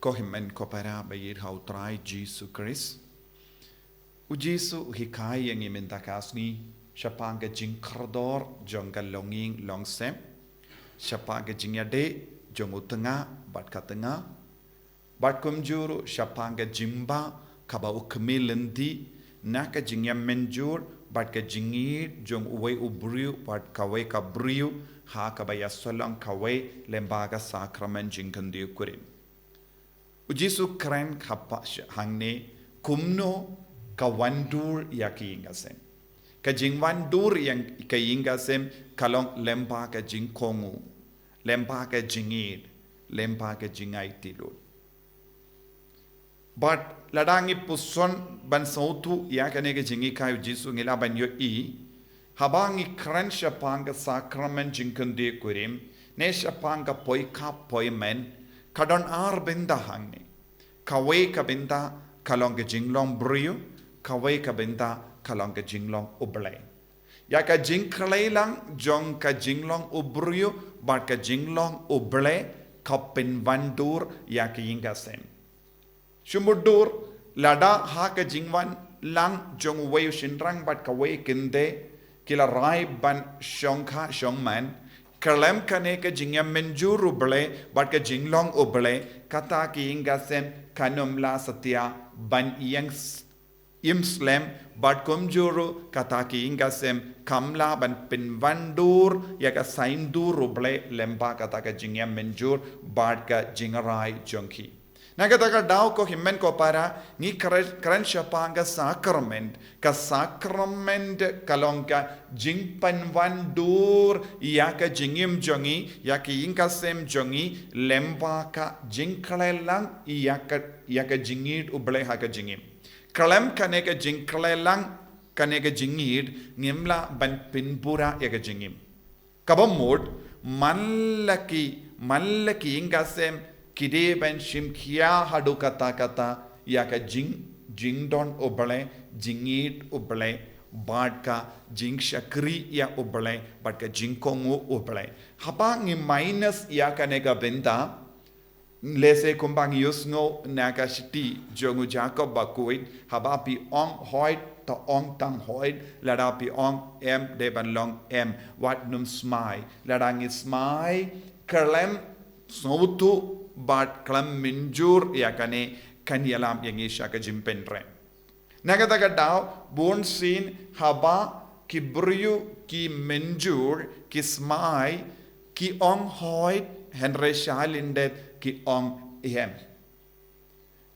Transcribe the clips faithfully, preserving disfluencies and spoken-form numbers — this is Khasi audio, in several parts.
Ko hynmen ko para ba ïeit ha u Trai Jisu Khrist. U Jisu u hikai ïa ngi mynta ka sngi shaphang ka jingkordor jong ka longïing longsem, shaphang ka jingïadei jong u tnga bad ka tnga, bad kumjuh ruh shaphang ka jingbah kaba u khmih lynti na ka jingïam mynjur bad ka jingïeit jong uwei u briew bad kawei ka briew ha kaba ïasyllok kawei lyngba ka sakramen jingkyndiah kurim. U Jisu u kren ha pa-, hangne kumno ka wan dur ïa ka ïing ka sem. Ka jingwan dur ïa ka ïing ka sem ka long lyngba ka jingkohnguh, lyngba ka jingïeit, lyngba ka jingaiti lut. Bad lada ngi puson ban sngewthuh ïa kane ka jinghikai u Jisu ngi lah ban ïohi, haba ngi kren shaphang ka sakramen jingkyndiah kurim ne shaphang ka poikap poimen, ka don ar bynta hangne. Kawei ka bynta ka long ka jinglong briew, kawei ka bynta ka long ka jinglong U Blei. Ïa ka jingkhlei lang jong ka jinglong u briew bad ka jinglong U Blei ka pynwandur ïa ka ïing ka sem. Shu mutdur, lada ha ka jingwan lang jong uwei u shynrang bad kawei kynthei ki la rai ban shongkha shongman, khlem kane ka jingïam mynjur U Blei bad ka jinglong U Blei, kata ka ïing ka sem kan ym lah satia ban ïeng s-, im slem, bad kumjuh ruh kata ka ïing ka sem kam lah ban pynwandur ïa ka saiñdur U Blei lyngba kata ka jingïam mynjur bad ka jingrai jong ki. Na kata ka daw ko hynmen ko para, ngi kren, kren shaphang ka sakramen. Ka sakramen ka long ka jingpynwandur ïa ka jingim jong ngi, ïa ka ïing ka sem jong ngi, lyngba ka jingkhlei lang ïa ka, ïa ka jingïeit U Blei ha ka jingim. Khlem kane ka jingkhlei lang, kane ka jingïeit, ngim lah ban pynpura ïa ka jingim. Kaba mut, man la ki, man la ki ïing ka sem ki dei ban shim khia haduh katta katta ïa ka jing, jingdon U Blei, jingïeit U Blei, bad ka jingshakri ïa U Blei, bad ka jingkohnguh U Blei. Haba ngi minus ïa kane ka bynta, lehse kumba ngi ïohsngew na ka shithi jong u Jakob bakhuid, haba phi ong hoid, to ong tang hoid, lada phi ong em, dei ban long em, wat nym smai, lada ngi smai khlem sngewthuh bad khlem mynjur ïa kane, kan ïalam ïa ngi sha ka jingpynrem. Na kata ka daw, bunsien haba ki briew ki mynjur, ki smai, ki ong hoid, hynrei sha lyndet ki ong em.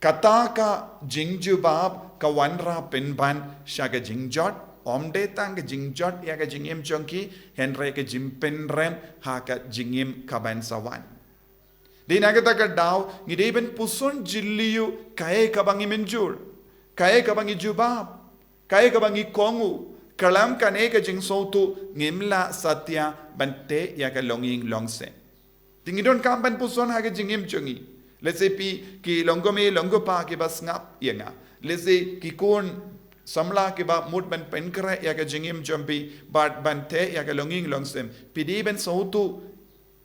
Kata ka jingjubab ka wanrah pynban sha ka jingjot, ym dei tang ka jingjot ïa ka jingim jong ki, hynrei ka jingpynrem ha ka jingim kaban sa wan. Dei na kata ka daw, ngi dei ban puson jylliew kaei kaba ngi mynjur, kaei kaba ngi jubab, kaei kaba ngi kohnguh, khlem kane ka jingsngewthuh ngim lah satia ban teh ïa ka longïing longsem. Te ngi donkam ban puson ha ka jingim jong ngi. Lehse phi ki long kmie long kpa kiba sngap ïa nga. Lehse ki khun samla kiba mut ban pynkhreh ïa ka jingim jong phi, bad ban teh ïa ka longïing longsem. Phi dei ban sngewthuh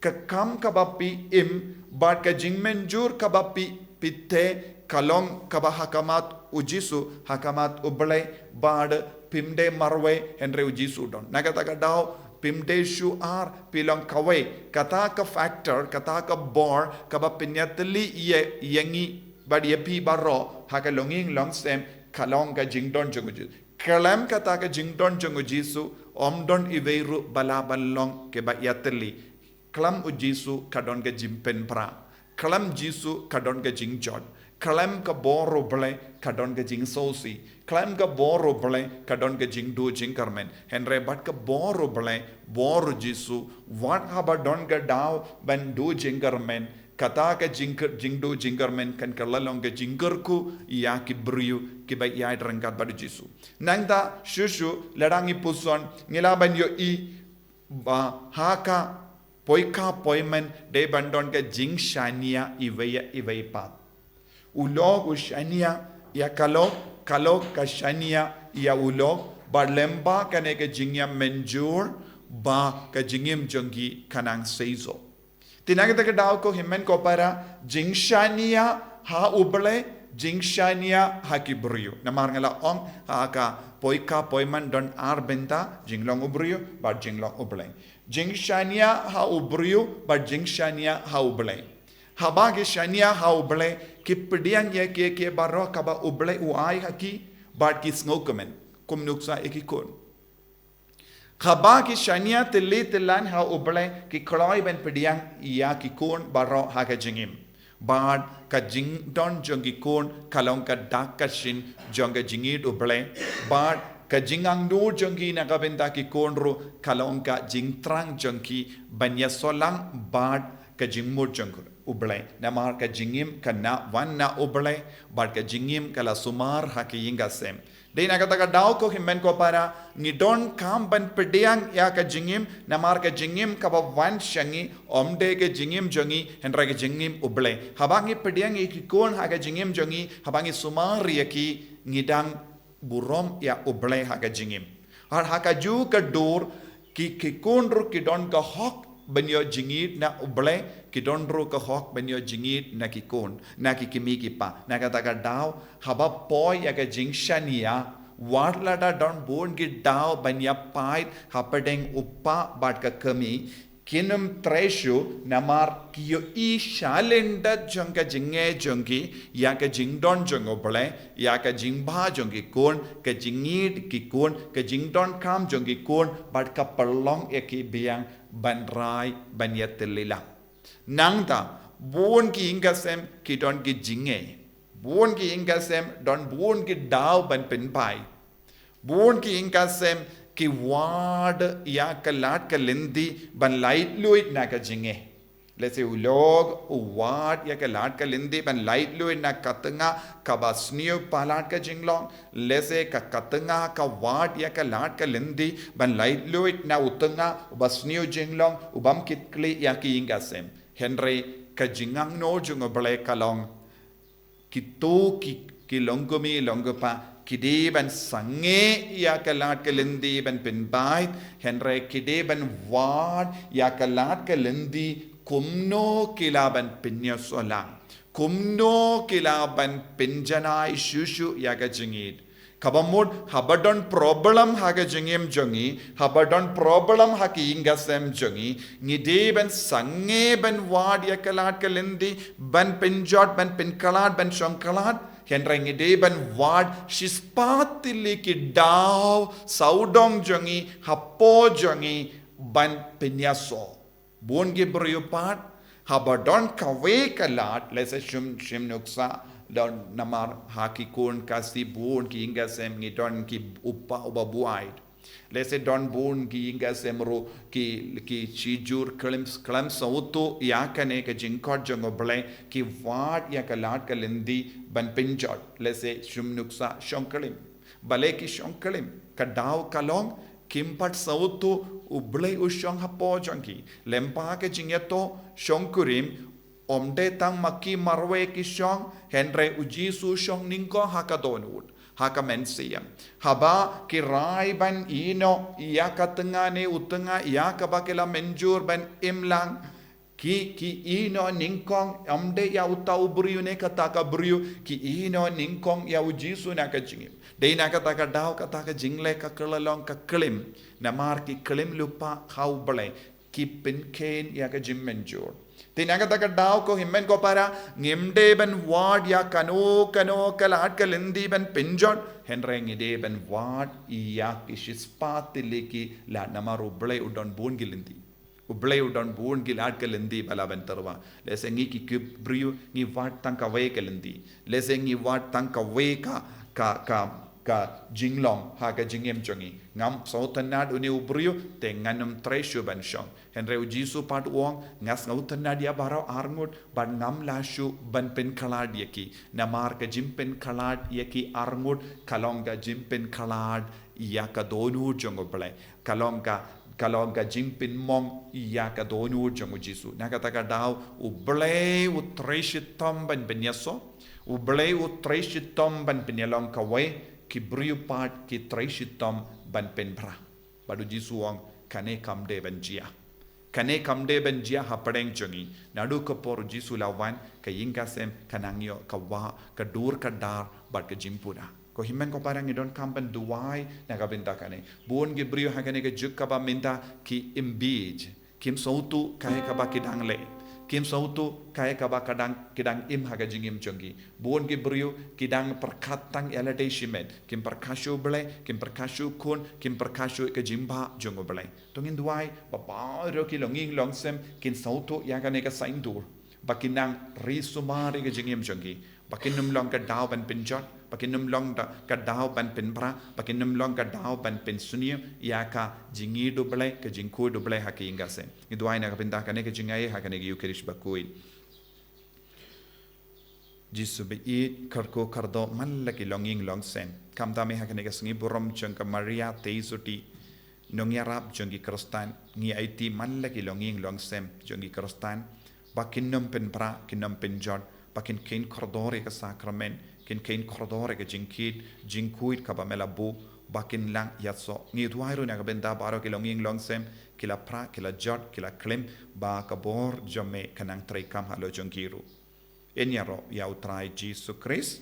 ka kam kaba phi im, bad ka jingmynjur kaba phi, phi teh, ka long kaba ha khmat u Jisu, ha khmat U Blei, bad phim dei marwei, hynrei u Jisu don. Na kata ka daw, phim dei shu ar, phi long kawei. Kata ka factor, kata ka bor kaba pynïatylli ïa, ïa ngi bad ïa phi baroh ha ka longïing longsem, ka long ka jingdon jong u Jisu. Khlem kata ka jingdon jong u Jisu, ym don iwei ruh ba lah ban long kiba ïatylli. Khlem u Jisu ka don ka jingpynpra. Khlem Jisu ka don ka jingjot. Khlem ka bor U Blei ka don ka jingsngewsih. Khlem ka bor U Blei ka don ka jingduh jingkyrmen. Hynrei bad ka bor U Blei, bor u Jisu, wat haba don ka daw ban duh jingkyrmen, kata ka jing, jingduh jingkyrmen kan kylla long ka jingkyrkhu ïa ki briew kiba ïaid ryngkat bad u Jisu. Nangta shuh shuh, lada ngi puson, ngi lah ban ïohi ba ha ka poikap poimen dei ban don ka jingshaniah iwei ïa iwei pat. U lok u shaniah ïa ka lok, ka lok ka shaniah ïa u lok, bad lyngba kane ka jingïam mynjur, ba ka jingim jong ki kan nang seisoh. Te na kata ka daw ko hynmen ko para, jingshaniah ha U Blei, jingshaniah ha ki briew. Namar nga la ong ha ka poi ka poi man don ar bynta, jinglong u briew bad jinglong U Blei. Jingshaniah ha u briew bad jingshaniah ha U Blei. Haba ki shaniah ha U Blei, ki pdiang ïa kiei kiei baroh kaba U Blei u ai ha ki, bad ki sngewkmen, kum nuksa ïa ki khun. Haba ki shaniah tylli tyllan ha U Blei, ki kloi ban pdiang ïa ki khun baroh ha ka jingim. Bad ka jingdon jong ki khun ka long ka dak ka shin jong ka jingïeit U Blei. Bad ka jingangnud jong ki na ka bynta ki khun ruh ka long ka jingthrang jong ki ban ïasolang bad ka jingmut jong U Blei. Namar ka jingim ka na wan na U Blei, bad ka jingim ka la sumar ha ki ïing ka sem. Dei na kata ka daw ko hynmen ko para, ngi donkam ban pdiang ïa ka jingim, namar ka jingim kaba wan sha ngi, ym dei ka jingim jong ngi, hynrei ka jingim U Blei. Haba ngi pdiang ïa ki khun ha ka jingim jong ngi, haba ngi sumar ïa ki, ngi dang burom ïa U Blei ha ka jingim. Bad ha kajuh ka dur, ki, ki khun ruh ki don ka hok ban ïoh jingïeit na U Blei, ki don ruh ka hok ban ïoh jingïeit na ki khun, na ki kmie ki kpa. Na kata ka daw, haba poi ïa ka jingshaniah, wat lada don bun ki daw ban ïapait hapdeng u kpa bad ka kmie, kin ym trei shuh, namar ki ïohi shalyndet jong ka jingeh jong ki ïa ka jingdon jong U Blei, ïa ka jingbha jong ki khun, ka jingïeit ki khun, ka jingdonkam jong ki khun, bad ka pynlong ïa ki biang ban rai ban ïatylli lang. Nangta, bun ki ïing ka sem ki don ki jingeh. Bun ki ïing ka sem don bun ki daw ban pynpait. Bun ki ïing ka sem ki wad ïa ka lad ka lynti ban laitluid na ka jingeh. Lehse u lok u wad ïa ka lad ka lynti ban laitluid na ka tnga kaba sniew palat ka jinglong. Lehse ka, ka tnga ka wad ïa ka lad ka lynti ban laitluid na u tnga uba sniew jinglong, ubym kit khlieh ïa ki ïing ka sem. Hynrei ka jingangnud jong U Blei ka long, kito ki, ki longkmie longkpa, ki dei ban sangeh ïa ka lad ka lynti ban pynpait, hynrei ki dei ban wad ïa ka lad ka lynti kumno ki lah ban pynïasolang, kumno ki lah ban pynjanai shuh shuh ïa ka jingïeit. Kaba mut, haba don problem ha ka jingim jong ngi, haba don problem ha ki ïing ka sem jong ngi, ngi dei ban sangeh ban wad ïa ka lad ka lynti, ban pynjot, ban pynkhlad, ban shongkhlad, hynrei ngi dei ban wad shispah tylli ki daw sawdong jong ngi, hapoh jong ngi, ban pynïasoh. Bun ki briew pat, haba don kawei ka lad, lehse shim, shim nuksa, don namar ha ki khun Khasi bun ki ïing ka sem ngi don ki u kpa uba buaid. Lehse don bun ki ïing ka sem ruh ki, ki shijur khlem, khlem sngewthuh ïa kane ka jingkhot jong U Blei, ki wad ïa ka lad ka lynti ban pynjot. Lehse shim nuksa shongklim. Balei ki shongklim? Ka daw ka long, kim pat sngewthuh U Blei u shong hapoh jong ki. Lyngba ka jingïathuh shongkurim, ym dei tang ma ki marwei ki shong, hynrei U Jisu u shong nyngkong ha ka dohnud, ha ka mynsiem. Haba ki rai ban ïehnoh ïa ka tnga ne u tnga ïa kaba ki la mynjur ban im lang, ki, ki ïehnoh nyngkong, ym dei ïa uta u briew ne kata ka briew, ki ïehnoh nyngkong ïa U Jisu na ka jingim. Dei na kata ka daw, kata ka jingleh ka kylla long ka klim. Namar ki klim lypa ha U Blei, ki pynkheiñ ïa ka jingmynjur. Te na kata ka daw ko hynmen ko para, ngim dei ban wad ïa kano kano ka lad ka lynti ban pynjot, hynrei ngi dei ban wad ïa ki shispah tylli ki lad, namar U Blei u don bun ki lynti. U Blei u don bun ki lad ka lynti ba lah ban tyrwa. Lehse ngi ki, ki briew ngi wad tang kawei ka lynti. Lehse ngi wad tang kawei ka, ka, ka, ka jinglong ha ka jingim jong ngi. Ngam sngewtynnad une u briew, te ngan ym trei shuh ban shong. Hynrei U Jisu pat u ong, nga sngewtynnad ïa baroh arngut, bad ngam lah shuh ban pynkhlad ïa ki. Namar ka jingpynkhlad ïa ki arngut, ka long ka jingpynkhlad ïa ka dohnud jong U Blei. Ka long ka, ka long ka jingpynmong ïa ka dohnud jong U Jisu. Na kata ka daw, U Blei u trei shitom ban pynïasoh, U Blei u trei shitom ban pynïalong kawei, ki briew pat ki trei shitom ban pynphra. Bad U Jisu u ong kane kam dei ban jia. Kane kam dei ban jia hapdeng jong ngi. Naduh ka por Jisu la wan, ka ïing ka sem ka nang ïoh ka wah, ka dur ka dar bad ka jingpura. Ko hynmen ko para, ngi donkam ban duwai na ka bynta kane. Bun ki briew ha kane ka juk kaba mynta ki im bieit, kim sngewthuh kaei kaba ki dang leh, kim sngewthuh kaei kaba ka dang, ki dang im ha ka jingim jong ki. Bun ki briew ki dang pyrkhat tang ïa lade shimet, kim pyrkhat shuh U Blei, kim pyrkhat shuh U Khun, kim pyrkhat shuh ka jingbha jong U Blei. To ngin duwai ba baroh ki longïing longsem kin sngewthuh ïa kane ka saiñdur, ba kin nang ri sumar ïa ka jingim jong ki, ba kin ym long ka daw ban pynjot, ba kin ym long da ka daw ban pynpra, ba kin ym long ka daw ban pynsniew ïa ka jingïeit U Blei, ka jingkhuid U Blei ha ka ïing ka sem. Ngi duwai na ka bynta kane ka jingaiei ha kane ka Ïukharist bakhuid. Jisu baieit, kyrkhu kyrdoh man la ki longïing longsem. Khamtam eh ha kane ka sngi burom jong ka Maria Theisotti, nongïarap jong ki Khristan, ngi aiti man la ki longïing longsem jong ki Khristan, ba kin ym pynpra, kin ym pynjot, ba kin kheiñ kordor ïa ka sakramen, kin kheiñ kordor ïa ka jingkit, jingkhuid kaba me la buh, ba kin lah ïasoh. Ngi duwai ruh na ka bynta baroh ki longïing longsem, ki la pra, ki la jot, ki la klim, ba ka bor jong me kan nang treikam halor jong ki ruh. Yn ïaroh ïa U Trai Jisu Khrist.